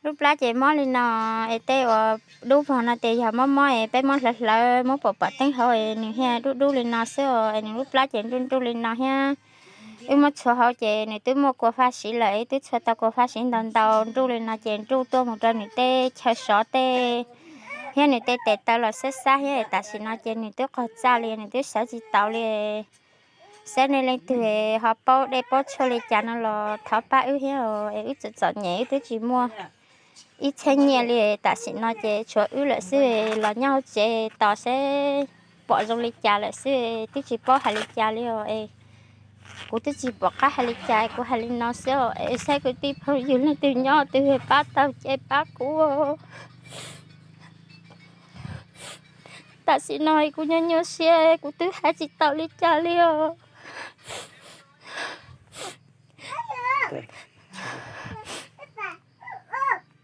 Lub plab ces mob li no, es tej uas dub vog no ces yog mob mob es peb muab hlawv hlawv muab pom pom teeb hauv es nws thiaj dub dub li no xwb os. Es nws lub plab ces nruj nruj li no thiab. Wb muab txhua hauv ces nws twb muaj kua faj siv lawm, wb twb txhua tau kua faj siv ntau ntau nruj li no ces nruj tuaj mus rau nws tej chaw sov tej thiab nws tej tes taw los xab xab thiab. Tam sim no ces nws twb qog txaj li, nws twb sawv tsis taus li. Saib nej leej twg ho paub dej paub tshuaj li cas no los thov pab wb thiab, es wb txom txom nyem wb twb tsis muaj ib txhiab nyiaj li. Tam sim no ces tshuav wb lawm xwb, los nyob hauv tsev tos seb pom zoo li cas lawm xwb, twb tsis paub hais li cas li os. Kuv twb tsis pom qab hais li cas, kuv hais li no xwb os. Es saib kwv tij phooj ywg leej twg nyob twg pab tau ces pab kuv. Tam sim no kuv nyuaj nyuaj siab, kuv twb hais tsis tau li cas li os.